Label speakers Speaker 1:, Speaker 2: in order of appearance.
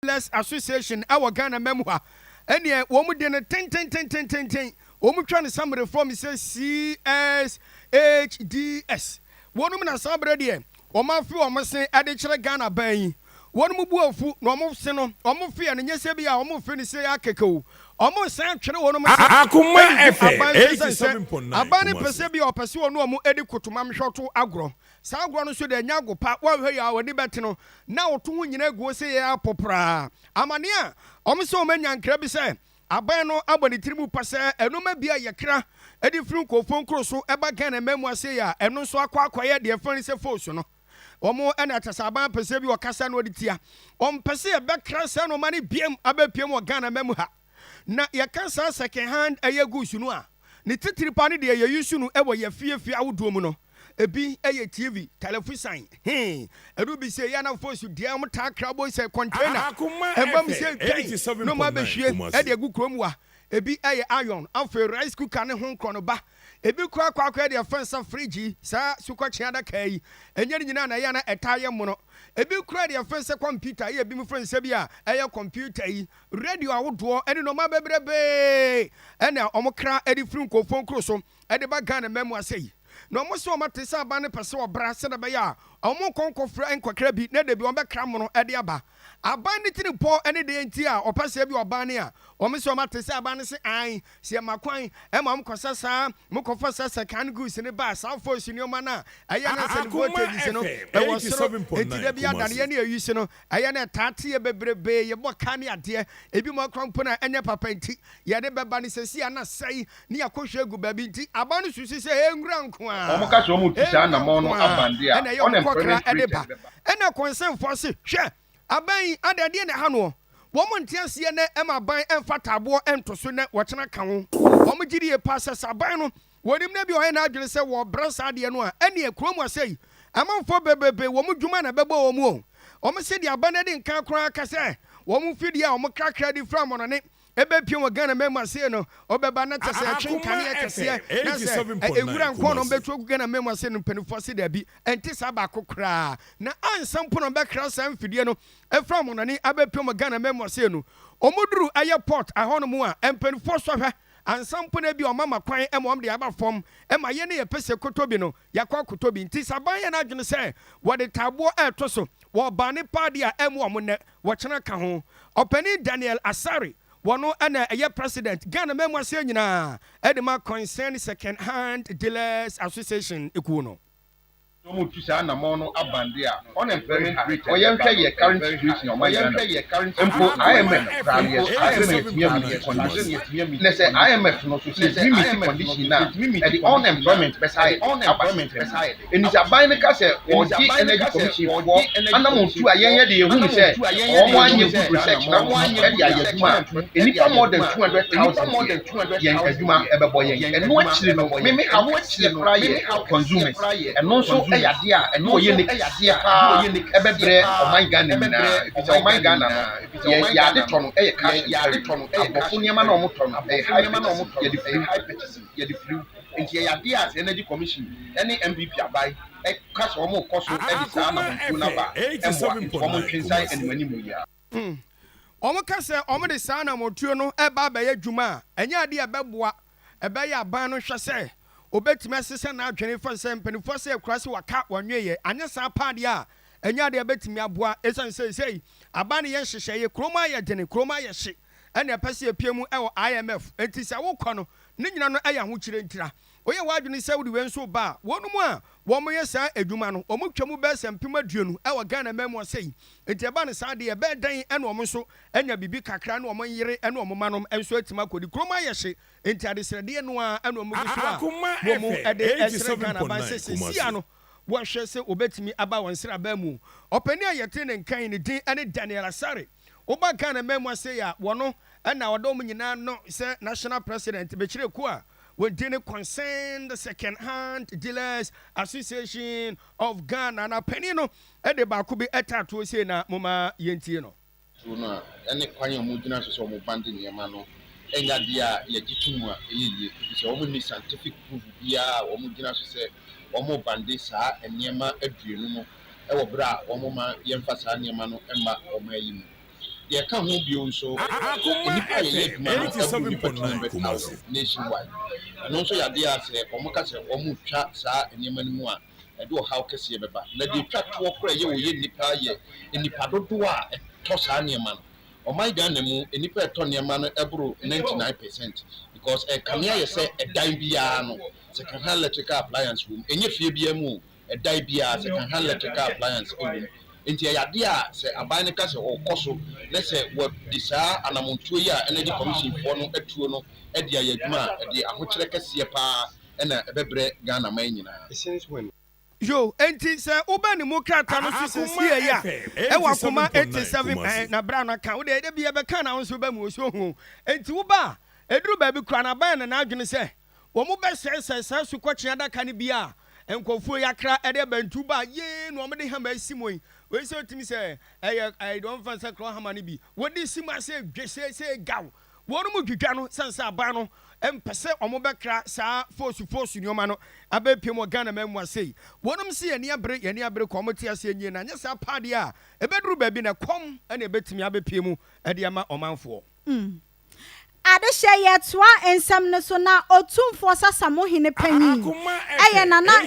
Speaker 1: Dealers Association wɔ Ghana man mu ha. Ɛneɛ wɔn de no tententententen, wɔn twa no summary form sɛ CSHDS. Wɔnom na saa berɛ deɛ wɔn afe wɔn se de kyerɛ Ghana ban yi. Wɔnom bu afu na wɔn se no, wɔn feɛ no nyɛ sɛ bi a wɔn fe no sei ara kɛkɛ o. Wɔn san twere wɔnom se
Speaker 2: Akoma
Speaker 1: de gu
Speaker 2: FM
Speaker 1: aban so ɛsiane sɛ
Speaker 2: 87.9
Speaker 1: aban no pɛ
Speaker 2: Kumasi.
Speaker 1: sɛ bi a ɔpɛ sɛ ɔne wɔn di kotomamhwɛto agorɔ. Saa agorɔ no nso deɛ ɛnyɛ ago pa, woanhwɛ yie a w'ani bɛte no na woto ho nyina agu hɔ sɛ yei ara po koraa. Amane a wɔn sɛ wɔn anya nkra bi sɛ aban no abɔ ne tiri mu pa sɛ nnoɔma bi a yɛkra de firi nkurɔfoɔ nkuro so ba Ghana man mu ase yi a ɛno nso akɔ akɔyɛ deɛ yɛfrɛ no sɛ force no. Wɔn na kyɛ sɛ aban pɛ sɛ bi ɔkasa na ɔde tia. Wɔmpɛ sɛ yɛbɛkra saa nnoɔma no biam abɛpiem wɔ Ghana man mu ha. Na yɛka saa second hand ɛyɛ goods no a, ne titiri paa ne deɛ yɛ use no wɔ yɛ fie fie ahodoɔ mu no. Ebi yɛ TV, tɛlɛfisan, he, ɛno bi sɛ yɛ na fo so deɛ wɔn taa kra bɔ sɛ container,
Speaker 2: Akoma
Speaker 1: ɛma mu
Speaker 2: FM
Speaker 1: sɛ twɛn na wɔn
Speaker 2: 87.9
Speaker 1: abɛhwie
Speaker 2: Kumasi.
Speaker 1: de agu kurom wa. Ebi yɛ iron, afei rice cooker ne ho nkorɔ no ba. Ebi koraa kɔ akɔyɛ deɛ yɛfrɛ no sɛ fridge yi, saa sukɔkyee adaka yi, ɛnyɛ ne nyinaa na ɛyɛ a na ɛtaa yɛ mono. Ebi koraa deɛ yɛfrɛ no sɛ kɔmputa, ɛyɛ ebinom frɛ no sɛ bi a ɛyɛ kɔmputa yi, radio ahodoɔ ne nnoɔma bebrebee ɛna wɔn kra de firi nkurɔfoɔ nkuro so de ba Ghana man mu ase yi. Na wɔn se wɔn ate sɛ aban no pɛ sɛ wɔbra sɛdeɛ ɛbɛyɛ a wɔn nkɔ nkɔfrɛ nkɔkra bi na dabi wɔn bɛkra mono de aba. Aban no tirimpɔ ne deɛ nti a wɔpɛ sɛ bi ɔban no a wɔn se wɔn ate sɛ aban no se ae sɛ yɛma kwan ma wɔn kɔsɛ saa mo kɔfa saa second goods no ba a saa force nneɛma no a ɛyɛ na sɛ ne
Speaker 2: Akoma
Speaker 1: voltages no
Speaker 2: FM
Speaker 1: ɛwɔ soro nti da
Speaker 2: 87.9
Speaker 1: bi ada no
Speaker 2: Kumasi.
Speaker 1: yɛne ayi se no ɛyɛ na ɛtaa te yɛ bebrebee yɛbɔ ka ne adeɛ ebi mu akora mpo no a ɛnyɛ papa nti yɛde bɛba no sɛsi a na sɛe ne yɛakɔhwɛ agu baabi nti aban no susu sɛ ɛyɛ nwura nko
Speaker 3: Wɔn
Speaker 1: ara,
Speaker 3: ka sɛ wɔn retu
Speaker 1: ɛyɛ
Speaker 3: saa
Speaker 1: nwura
Speaker 3: anammɔn
Speaker 1: nko
Speaker 3: no
Speaker 1: ara
Speaker 3: aban de a,
Speaker 1: ɛna ɛyɛ wɔn kɔkra
Speaker 3: unemployment
Speaker 1: de
Speaker 3: rate
Speaker 1: ba.
Speaker 3: ɛbɛba.
Speaker 1: Ɛna kɔnsɛnfoɔ se, hwɛ, aban yi, adɛn deɛ na ɛha noɔ? Wɔn nte aseɛ nɛ ɛma aban ɛmfa taaboɔ ɛnto so nɛ wɔkyena ka ho. Wɔn gye die paa sɛ sɛ aban no wɔnim nɛ bi ɔyɛ n'adwene sɛ wɔbrɛ saa adeɛ no a ɛneɛ kurom ha sei amanfoɔ bebrebe wɔn dwuma na ɛbɛbɔ wɔn o. Wɔn se deɛ aban adi nkan koraa ka sɛ wɔn mfidie a wɔn krakra de firi amɔnɔne Ebepue wɔ Ghana man mu ase no, ɔbɛba na kyɛ sɛ ɛtwe
Speaker 2: Akoma
Speaker 1: nkanea
Speaker 2: FM
Speaker 1: kɛseɛ na sɛ ɛ
Speaker 2: 87.9
Speaker 1: nwura nko na
Speaker 2: Kumasi.
Speaker 1: wɔbɛtu agu Ghana man mu ase no, mpanimfoɔ se daabi, ɛnte saa baako koraa. Na ansa mpo na wɔbɛkra saa mfidie no afiri amɔnɔne abɛpue wɔ Ghana man mu ase no, wɔduru ɛyɛ port ɛhɔnom a, mpanimfoɔ sɔ hwɛ ansa mpo na ebia wɔama kwan ma wɔde aba fam ma yɛn a yɛpɛ sɛ yɛkɔtɔ bi no, yɛakɔ akɔtɔ bi. Nti sɛ aban yɛ n'adwene sɛ wɔde taaboɔ reto so wɔ ɔbaa paa deɛ a, ɛmmoa wɔn nnɛ. Wɔkyena ka ho. Ɔpanin Daniel Asare, wɔno na ɛyɛ President, Ghana man mu aseɛ nyinaa de ma Concerned Second Hand Dealers Association kuo no.
Speaker 3: Sɛ wɔn tu saa anamɔn no aban de a, unemployment rate ɛbɛba no ɛyɛ very high. Ɔman Ghana mu. Mpo IMF koraa no yɛ starte na yɛtumi a meet condition. Nnɛ sɛ IMF no nso sɛ yɛtumi meet condition no a, ɛde unemployment bɛsa ayɛ dɛn aba system no mu. Enti sɛ aban no ka sɛ wɔregye Energy Commission foɔ anamontuo a yɛn yɛde yɛhu no sɛ wɔn anyɛ good research na wɔn de ayɛ adwuma a, nnipa more than 200,000 deɛ yɛn adwuma ɛbɛbɔ yɛn. Ɛno akyiri no, me me haw kɛseɛ koraa yɛ consumers. Ɛno nso yɛ adeɛ a ɛno ɔyɛ ne kɛseɛ paa ɛbɛbrɛ ɔman Ghana nyinaa ɛfiri sɛ ɔman Ghana no yɛ yɛn ade tɔ no yɛ cash and carry. Aborɔfo nneɛma no a wɔtɔ no ɛyɛ high purchasing, yɛde firiw. Enti ɛyɛ adeɛ a sɛ Energy Commission ne NPP aban ka sɛ wɔrekɔ so de saa
Speaker 2: Akoma
Speaker 3: anammɔntuo no
Speaker 2: FM
Speaker 3: aba a, ɛmmoa. Enti wɔntwe nsan
Speaker 2: 87.9 Kumasi.
Speaker 3: animanimu yi ara.
Speaker 1: Wɔka sɛ wɔde saa anammɔntuo no reba abɛyɛ adwuma a, ɛnyɛ adeɛ a ɛbɛboa. Ɛbɛyɛ aban no hwɛ sɛ ɔbɛtumi asesa n'adwene fa sɛ mpanimfoɔ sɛ akura sɛ wɔaka wɔnweeɛ. Anyɛ saa paa deɛ a, ɛnyɛ adeɛ a ɛbɛtumi aboa. Ɛsiane sɛ seesei aban no yɛ nhyehyɛeɛ, kurom ayɛ dene, kurom ayɛ hye, ɛna ɛpɛ sɛ yɛpue mu wɔ IMF. Enti sɛ wokɔ no, Ne nyina no yɛ ahokyerɛ ntira. Woyɛ w'adwene sɛ wode wei nso reba a, wɔnom a wɔyɛ saa adwuma no, wɔtwa mu bɛyɛ sɛ 20,000 wɔ Ghana man mu ɔsɛe. Nti ɛba no saa deɛ, ɛbɛyɛ dɛn na wɔn nso anya biribi kakra ne wɔn yere ne wɔn mma nom nso atumi akɔdi? Kurom ayɛ hye, nti adesrɛdeɛ no ara na wɔgu so a
Speaker 2: Akoma
Speaker 1: wɔn
Speaker 2: FM
Speaker 1: de srɛ Ghana aban sɛ
Speaker 2: 87.9
Speaker 1: seesei
Speaker 2: Kumasi.
Speaker 1: ara no wɔhwɛ sɛ wɔbɛtumi aba wɔn nsraban mu. Ɔpanin a yɛtee ne nka yi, ne din ne Daniel Asare. Woba Ghana man mu ase yi a, wɔno na ɔda wɔn nyinaa ano sɛ National President bɛkyerɛ kuo a wɔn din ne Concerned Second Hand Dealers Association of Ghana. Na panin no de baako bi taa toɔ sei na momma yɛntie no.
Speaker 3: Tuo no a ɛne kwan a wɔgyina so sɛ wɔbande nneɛma no nyɛ adeɛ a yɛgye to mu a ɛyɛ yie efisɛ wɔnni scientific proof biara a wɔgyina so sɛ wɔrebande saa nneɛma aduonu no wɔ berɛ a wɔmma yɛmfa saa nneɛma no mma ɔman yi mu. Deɛ ɛka ho bio nso, nnipa a yɛyɛ adwuma no aboro nnipa 200,000 nationwide. Ɛno nso yɛ adeɛ a sɛ wɔka sɛ wɔretwa saa nneɛma no mu a, ɛde ɔhaw kɛseɛ bɛba. Na deɛ ɛtwa toɔ koraa a ɛyɛ wɔ yɛn nnipa yɛ nnipa dodoɔ a ɛtɔ saa nneɛma no. Ɔman Ghana mu, nnipa a ɛtɔ nneɛma no boro 99 percent because ɛkame ayɛ sɛ ɛdan biara no, second hand electrical appliance wɔ mu. Ɛnyɛ fie biara mu o, ɛdan biara second hand electrical appliance wɔ mu. Enti ɛyɛ adeɛ a sɛ aban no ka sɛ ɔrekɔ so na sɛ wɔde saa anamontuo yi a Energy Commission foɔ no atuo no de ayɛ adwuma a, ɛde ahokyerɛ kɛseɛ pa ara na ɛbɛbrɛ Ghana man nyinaa.
Speaker 1: Yo, enti sɛ woba ne mu krataa no so seesei a, ɛwɔ akoma 87 ɛn, na bra na ka, wo deɛ da bi yɛbɛka na wo nso woba mu, so ho. Enti woba a, ɛduru baabi koraa no aban na n'adwene sɛ wɔbɛsɛesɛe saa sukɔkyee adaka no bi a nkurɔfoɔ yi akra de aba, nti woba a, yee na wɔde hama asi mu yi, wei sɛ wotumi sɛ ɛyɛ ɛyɛ deɛ wɔmfa nsa kura hama no bi, wɔde si mu ase dwe seesei gaw. Wɔnom dwidwa no sane sɛ aban no mpɛ sɛ wɔn bɛkra saa foosu foosu nnoɔma no abɛpiem wɔ Ghana man mu ha sei. Wɔnom se yɛn ani abere, yɛn ani abere kɔ wɔn te aseɛ nyie na anyɛ saa paa deɛ a ɛbɛduru baabi na ɛkɔm na ɛbɛtumi abɛpie mu de ama ɔmanfoɔ.
Speaker 2: Adehyɛ, Yɛtoa nsɛm no so na Otumfoɔ Sasamohene panyin yɛ Nana.